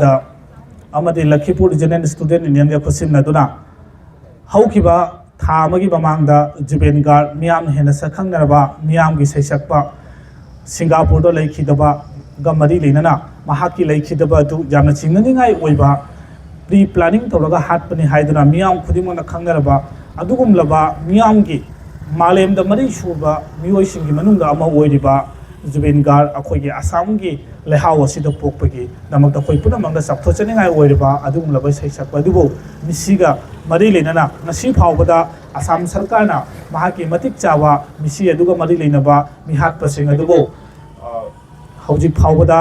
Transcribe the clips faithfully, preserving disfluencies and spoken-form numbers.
ꯃꯈꯥꯗ ꯑꯃꯗꯤ Lakhipur regional student ꯌꯨꯅꯤꯌꯟꯒ ꯈꯨꯠꯁꯤꯟꯅꯗꯨꯅ ꯍꯧꯈꯤꯕ ꯊꯥ ꯑꯃꯒꯤ ꯃꯃꯥꯡꯗ ꯖꯨꯕꯦꯟ ꯒꯥꯔꯗ ꯃꯤꯌꯥꯝꯅ ꯍꯦꯟꯅ ꯁꯛꯈꯪꯅꯔꯕ ꯃꯤꯌꯥꯝꯒꯤ ꯁꯩꯁꯛꯄ ꯁꯤꯡꯒꯥꯄꯨꯔꯗ ꯂꯩꯈꯤꯗꯕꯒ ꯃꯔꯤ ꯂꯩꯅꯅ ꯃꯍꯥꯛꯀꯤ ꯂꯩꯈꯤꯗꯕ ꯑꯗꯨ ꯌꯥꯝꯅ ꯆꯤꯡꯅꯅꯤꯡꯉꯥꯏ ꯑꯣꯏꯕ ꯄ꯭ꯔꯤ ꯄ꯭ꯂꯥꯅꯤꯡ ꯇꯧꯔꯒ ꯍꯥꯠꯄꯅꯤ ꯍꯥꯏꯗꯨꯅ ꯃꯤꯌꯥꯝ ꯈꯨꯗꯤꯡꯃꯛꯅ ꯈꯪꯅꯔꯕ ꯑꯗꯨꯒꯨꯝꯂꯕ ꯃꯤꯌꯥꯝꯒꯤ ꯃꯥꯂꯦꯝꯗ ꯃꯔꯤ ꯁꯨꯕ ꯃꯤꯑꯣꯏꯁꯤꯡꯒꯤ ꯃꯅꯨꯡꯗ ꯑꯃ ꯑꯣꯏꯔꯤꯕ ꯖꯨꯕꯦꯟ ꯒꯥꯔꯗ ꯑꯩꯈꯣꯏꯒꯤ ꯑꯁꯥꯝꯒꯤ ꯂꯩꯍꯥꯎ ꯑꯁꯤꯗ ꯄꯣꯛꯄꯒꯤꯗꯃꯛꯇ ꯑꯩꯈꯣꯏ ꯄꯨꯝꯅꯃꯛꯅ ꯆꯥꯎꯊꯣꯛꯆꯅꯤꯡꯉꯥꯏ ꯑꯣꯏꯔꯤꯕ ꯑꯗꯨꯒꯨꯝꯂꯕ ꯏꯁꯩ ꯁꯛꯄ ꯑꯗꯨꯕꯨ ꯃꯤꯁꯤꯒ ꯃꯔꯤ ꯂꯩꯅꯅ ꯉꯁꯤ ꯐꯥꯎꯕꯗ ꯑꯁꯥꯝ ꯁꯔꯀꯥꯔꯅ ꯃꯍꯥꯛꯀꯤ ꯃꯇꯤꯛ ꯆꯥꯕ ꯃꯤꯁꯤ ꯑꯗꯨꯒ ꯃꯔꯤ ꯂꯩꯅꯕ ꯃꯤꯍꯥꯠꯄꯁꯤꯡ ꯑꯗꯨꯕꯨ, ꯑ, ꯍꯧꯖꯤꯛ ꯐꯥꯎꯕꯗ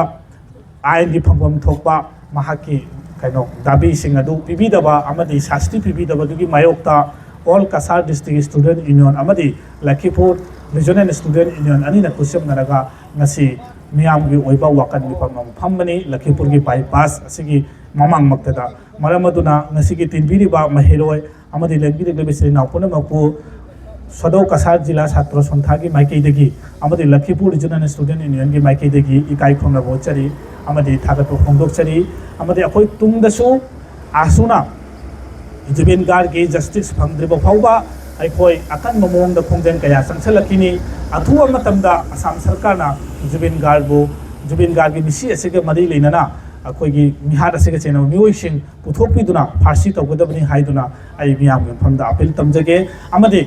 ꯑꯥꯏꯟꯒꯤ ꯐꯪꯐꯝ ꯊꯣꯛꯄ ꯃꯍꯥꯛꯀꯤ ꯀꯩꯅꯣ ꯗꯥꯕꯤꯁꯤꯡ ꯑꯗꯨ ꯄꯤꯕꯤꯗꯕ ꯑꯃꯗꯤ ꯁꯥꯁꯇꯤ ꯄꯤꯕꯤꯗꯕꯗꯨꯒꯤ ꯃꯥꯌꯣꯛꯇ all Cachar district student union ꯑꯃꯗꯤ ꯂꯈꯤꯄꯨꯔ ꯔꯤꯖꯅꯦꯜ ꯁ꯭ꯇꯨꯗꯦꯟꯠ ꯌꯨꯅꯤꯌꯟ ꯑꯅꯤꯅ ꯈꯨꯠꯁꯦꯝꯅꯔꯒ ꯉꯁꯤ ꯃꯤꯌꯥꯝꯒꯤ ꯑꯣꯏꯕ ꯋꯥꯀꯠ ꯃꯤꯐꯝ ꯑꯃ ꯐꯝꯕꯅꯤ꯫ ꯂꯈꯤꯄꯨꯔꯒꯤ ꯕꯥꯏꯄꯥꯁ ꯑꯁꯤꯒꯤ ꯃꯃꯥꯡꯃꯛꯇꯗ꯫ ꯃꯔꯝ ꯑꯗꯨꯅ ꯉꯁꯤꯒꯤ ꯇꯤꯟꯕꯤꯔꯤꯕ ꯃꯍꯩꯔꯣꯏ ꯑꯃꯗꯤ ꯂꯦꯡꯕꯤꯔꯛꯂꯤꯕ ꯏꯆꯤꯜ ꯏꯅꯥꯎ ꯄꯨꯝꯅꯃꯛꯄꯨ ꯁꯣꯗꯧ ꯀꯁꯥꯔ ꯖꯤꯂꯥ ꯁꯥꯇ꯭ꯔ ꯁꯣꯟꯊꯥꯒꯤ ꯃꯥꯏꯀꯩꯗꯒꯤ ꯑꯃꯗꯤ ꯂꯈꯤꯄꯨꯔ ꯔꯤꯖꯅꯦꯜ ꯁ꯭ꯇꯨꯗꯦꯟꯠ ꯌꯨꯅꯤꯌꯟꯒꯤ ꯃꯥꯏꯀꯩꯗꯒꯤ ꯏꯀꯥꯏ ꯈꯨꯝꯅꯕ ꯎꯠꯆꯔꯤ ꯑꯃꯗꯤ ꯊꯥꯒꯠꯄ ꯐꯣꯡꯗꯣꯛꯆꯔꯤ꯫ ꯑꯃꯗꯤ ꯑꯩꯈꯣꯏ ꯇꯨꯡꯗꯁꯨ ꯑꯁꯨꯝꯅ ꯖꯨꯕꯦꯟ ꯒꯥꯔꯗꯀꯤ ꯖꯁꯇꯤꯁ ꯐꯪꯗ꯭ꯔꯤꯕ ꯐꯥꯎꯕ ꯑꯩꯈꯣꯏ ꯑꯀꯟꯕ ꯃꯑꯣꯡꯗ ꯈꯣꯡꯖꯪ ꯀꯌꯥ ꯆꯪꯁꯤꯜꯂꯛꯈꯤꯅꯤ꯫ ꯑꯊꯨꯕ ꯃꯇꯝꯗ ꯑꯁꯥꯝ ꯁꯔꯀꯥꯔꯅ ꯖꯨꯕꯦꯟ ꯒꯥꯔꯗꯕꯨ, ꯖꯨꯕꯦꯟ ꯒꯥꯔꯗꯀꯤ ꯃꯤꯁꯤ ꯑꯁꯤꯒ ꯃꯔꯤ ꯂꯩꯅꯅ ꯑꯩꯈꯣꯏꯒꯤ ꯃꯤꯍꯥꯠ ꯑꯁꯤꯒ ꯆꯦꯟꯅꯕ ꯃꯤꯑꯣꯏꯁꯤꯡ ꯄꯨꯊꯣꯛꯄꯤꯗꯨꯅ ꯐꯥꯁꯤ ꯇꯧꯒꯗꯕꯅꯤ ꯍꯥꯏꯗꯨꯅ ꯑꯩ ꯃꯤꯌꯥꯝꯒꯤ ꯃꯐꯝꯗ ꯑꯄꯤꯜ ꯇꯝꯖꯒꯦ꯫ ꯑꯃꯗꯤ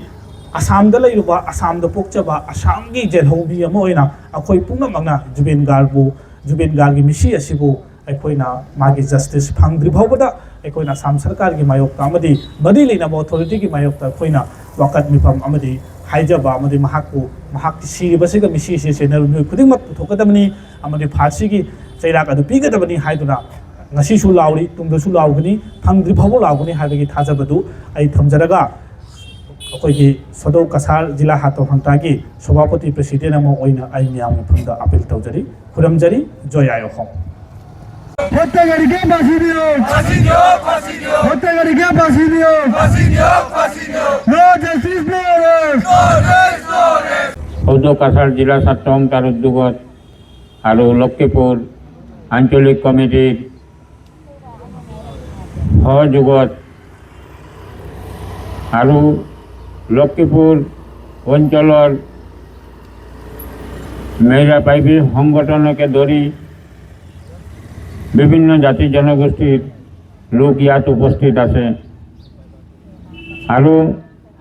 ꯑꯁꯥꯝꯗ ꯂꯩꯔꯨꯕ, ꯑꯁꯥꯝꯗ ꯄꯣꯛꯆꯕ ꯑꯁꯥꯝꯒꯤ ꯖꯦꯜꯍꯧꯃꯤ ꯑꯃ ꯑꯣꯏꯅ ꯑꯩꯈꯣꯏ ꯄꯨꯝꯅꯃꯛꯅ ꯖꯨꯕꯦꯟ ꯒꯥꯔꯗꯕꯨ, ꯖꯨꯕꯦꯟ ꯒꯥꯔꯗꯀꯤ ꯃꯤꯁꯤ ꯑꯁꯤꯕꯨ ꯑꯩꯈꯣꯏꯅ ꯃꯥꯒꯤ ꯖꯁꯇꯤꯁ ꯐꯪꯗ꯭ꯔꯤ ꯐꯥꯎꯕꯗ ꯑꯩꯈꯣꯏꯅ ꯑꯁꯥꯝ ꯁꯔꯀꯥꯔꯒꯤ ꯃꯥꯌꯣꯛꯇ ꯑꯃꯗꯤ ꯃꯔꯤ ꯂꯩꯅꯕ ꯑꯣꯊꯣꯔꯤꯇꯤꯒꯤ ꯃꯥꯌꯣꯛꯇ ꯑꯩꯈꯣꯏꯅ ꯋꯥꯀꯠ ꯃꯤꯐꯝ ꯑꯃꯗꯤ ꯍꯥꯏꯖꯕ ꯑꯃꯗꯤ ꯃꯍꯥꯛꯄꯨ, ꯃꯍꯥꯛꯀꯤ ꯁꯤꯔꯤꯕꯁꯤꯒ ꯃꯤꯁꯤ ꯑꯁꯤ ꯆꯦꯟꯅꯔꯕ ꯃꯤꯑꯣꯏ ꯈꯨꯗꯤꯡꯃꯛ ꯄꯨꯊꯣꯛꯀꯗꯕꯅꯤ ꯑꯃꯗꯤ ꯐꯥꯁꯤꯒꯤ ꯆꯩꯔꯥꯛ ꯑꯗꯨ ꯄꯤꯒꯗꯕꯅꯤ ꯍꯥꯏꯗꯨꯅ ꯉꯁꯤꯁꯨ ꯂꯥꯎꯔꯤ, ꯇꯨꯡꯗꯁꯨ ꯂꯥꯎꯒꯅꯤ, ꯐꯪꯗ꯭ꯔꯤ ꯐꯥꯎꯕ ꯂꯥꯎꯒꯅꯤ ꯍꯥꯏꯕꯒꯤ ꯊꯥꯖꯕꯗꯨ ꯑꯩ ꯊꯝꯖꯔꯒ ꯑꯩꯈꯣꯏꯒꯤ ꯁꯣꯗꯧ ꯀꯁꯥꯔ ꯖꯤꯂꯥ ꯍꯥꯇꯣ ꯍꯪꯇꯥꯒꯤ ꯁꯣꯚꯥꯄꯇꯤ ꯄ꯭ꯔꯁꯤꯗꯦꯟ ꯑꯃ ꯑꯣꯏꯅ ꯑꯩ ꯃꯤꯌꯥꯝꯒꯤ ꯃꯐꯝꯗ ꯑꯄꯤꯜ ꯇꯧꯖꯔꯤ, ꯈꯨꯔꯨꯝꯖꯔꯤ꯫ ꯖꯣꯏ ꯑꯥꯏ ꯑꯣ ꯍꯣꯝ꯫ ꯍꯣꯠꯇꯒꯔꯤꯒꯦ ꯐꯥꯁꯤꯕꯤꯌꯣ! ꯐꯥꯁꯤꯕꯤꯌꯣ! ꯐꯥꯁꯤꯕꯤꯌꯣ! ꯍꯣꯠꯇꯒꯔꯤꯒꯦ ꯐꯥꯁꯤꯕꯤꯌꯣ! ꯐꯥꯁꯤꯕꯤꯌꯣ! ꯐꯥꯁꯤꯕꯤꯌꯣ! সৌদ কাছাৰ জিলা ছাত্ৰ সন্থাৰ উদ্যোগত আৰু লক্ষীপুৰ আঞ্চলিক কমিটিৰ সহযোগত আৰু লক্ষীপুৰ অঞ্চলৰ মেইৰা পাইবি সংগঠনকে ধৰি বিভিন্ন জাতি জনগোষ্ঠীৰ লোক ইয়াত উপস্থিত আছে আৰু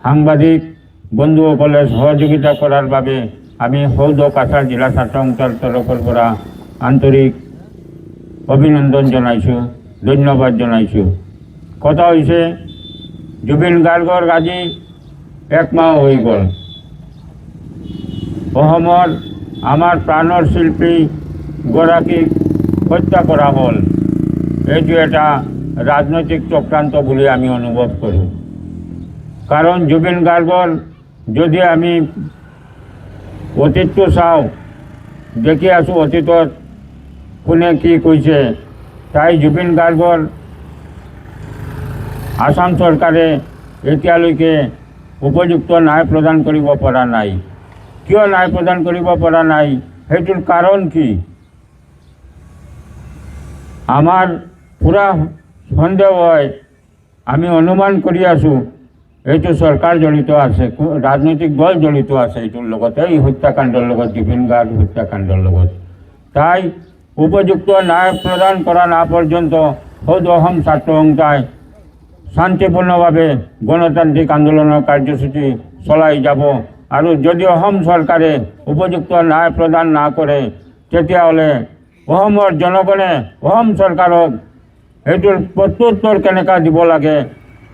সাংবাদিক বন্ধুসকলে সহযোগিতা কৰাৰ বাবে আমি সৌদ কাছাৰ জিলা ছাত্ৰ সন্থাৰ তৰফৰ পৰা আন্তৰিক অভিনন্দন জনাইছোঁ, ধন্যবাদ জনাইছোঁ। কথা হৈছে, জুবিন গাৰ্গৰ আজি এক মাহ হৈ গ'ল। অসমৰ আমাৰ প্ৰাণৰ শিল্পী গৰাকীক হত্যা কৰা হ'ল। এইটো এটা ৰাজনৈতিক চক্ৰান্ত বুলি আমি অনুভৱ কৰোঁ। কাৰণ জুবিন গাৰ্গৰ যদি আমি অতীতটো চাওঁ, দেখি আছোঁ অতীতত কোনে কি কৈছে। তাই জুবিন গাৰ্গৰ আছাম চৰকাৰে এতিয়ালৈকে উপযুক্ত ন্যায় প্ৰদান কৰিব পৰা নাই। কিয় ন্যায় প্ৰদান কৰিব পৰা নাই, সেইটোৰ কাৰণ কি? আমাৰ পূৰা সন্দেহ হয়, আমি অনুমান কৰি আছোঁ, এইটো চৰকাৰ জড়িত আছে, কো- ৰাজনৈতিক দল জড়িত আছে এইটোৰ লগত, এই হত্যাকাণ্ডৰ লগত, জুবিন গাৰ্গ হত্যাকাণ্ডৰ লগত। তাই উপযুক্ত ন্যায় প্ৰদান কৰা না পৰ্যন্ত সৌদ অসম ছাত্ৰ সন্থাই শান্তিপূৰ্ণভাৱে গণতান্ত্ৰিক আন্দোলনৰ কাৰ্যসূচী চলাই যাব। আৰু যদি অসম চৰকাৰে উপযুক্ত ন্যায় প্ৰদান না কৰে, তেতিয়াহ'লে অসমৰ জনগণে অসম চৰকাৰক সেইটোৰ প্ৰত্যুত্তৰ কেনেকা দিব লাগে,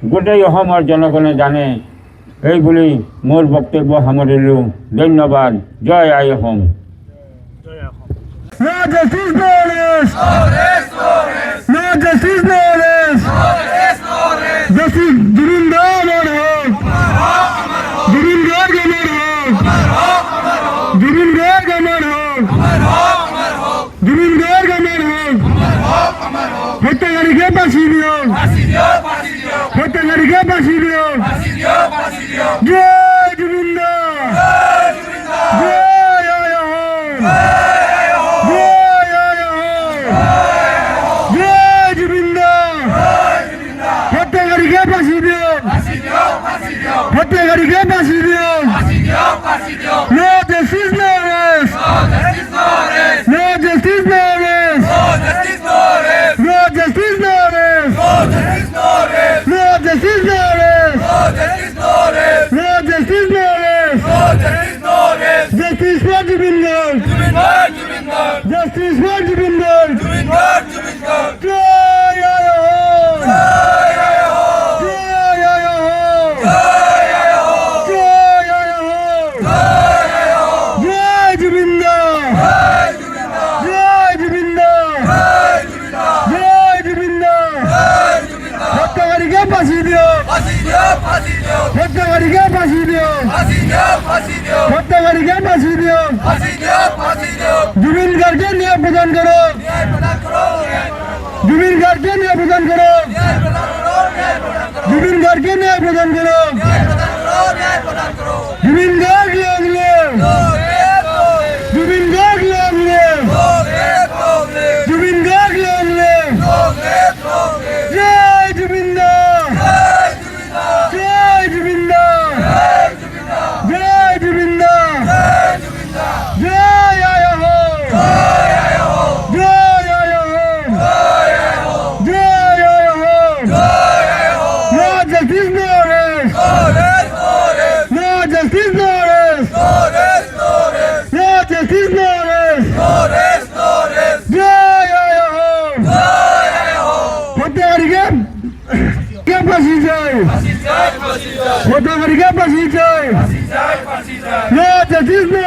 গোটেই অসমৰ জনগণে জানে। এই বুলি মোৰ বক্তব্য সামৰিলোঁ। ধন্যবাদ। জয় আই Assam. No justice, no rest. No justice, no rest. Justice, Zubeen Garg অমৰ হওক। জুবিন গাৰ্গ অমৰ হওক। জুবিন গাৰ্গ অমৰ হওক। জুবিন গাৰ্গ অমৰ হওক। হত্যাকাৰীকে ফাঁচী দিয়ক। হত্যাকাৰীকে ফাঁচী দিয়ক। জয় জুবিন দা। কে ফাঁসি দিয়ক। ফাঁসি দিয়ক, ফাঁসি দিয়ক। No justice, no rest। No justice, no rest। No justice, no rest। No justice, no rest। No justice, no rest। No justice, no rest। No justice, no rest। No justice, no rest। No justice, no rest। No justice, no rest। Justice for Zubeen Garg। Zubeen Garg, Zubeen Garg। Justice for Zubeen Garg। Zubeen Garg, Zubeen Garg। Joy ISF. Joy ISF. Joy ISF. Joy ISF. Joy ISF. Joy ISF. জয় জুবিন দা। জয় জুবিন দা। জয় জুবিন দা। জয় জুবিন দা। জয় জুবিন দা। হত্যাকারীকে ফাঁসি দিয়ক। ফাঁসি দিয়ক, ফাঁসি দিয়ক। হত্যাকারীকে ফাঁসি দিয়ক। ফাঁসি দিয়ক, ফাঁসি দিয়ক। হত্যাকারীকে ফাঁসি দিয়ক। ফাঁসি দিয়ক, ফাঁসি দিয়ক। জুবিন গার্গকে ন্যায় প্রদান করো। ন্যায় প্রদান করো, ন্যায় প্রদান করো। জুবিন গার্গকে ন্যায় প্রদান করো। ন্যায় প্রদান করো, ন্যায় প্রদান করো। জুবিন গার্গকে ন্যায় প্রদান করো। ন্যায় প্রদান করো, ন্যায় প্রদান করো। Zubeen Garg long live। Long live, long live। Zubeen Garg long live। Long live, long live। Zubeen Garg long live। Long live, long live। জয় জুবিন দা। জয় জুবিন দা। জয় জুবিন দা। জয় জুবিন দা। জয় জুবিন দা। জয় আইএসএফ। জয় আইএসএফ। জয় আইএসএফ। জয় আইএসএফ। জয় আইএসএফ। জয় ISF. No justice, no rest। No rest, no rest। No justice, no rest। No rest, no rest। No justice, no rest। No rest, no rest। জয় ISF. জয় ISF. হত্যাকারীকে কে ফাঁসি চাই? ফাঁসি চাই, ফাঁসি চাই। হত্যাকারীকে ফাঁসি চাই। ফাঁসি চাই, ফাঁসি চাই। No justice, no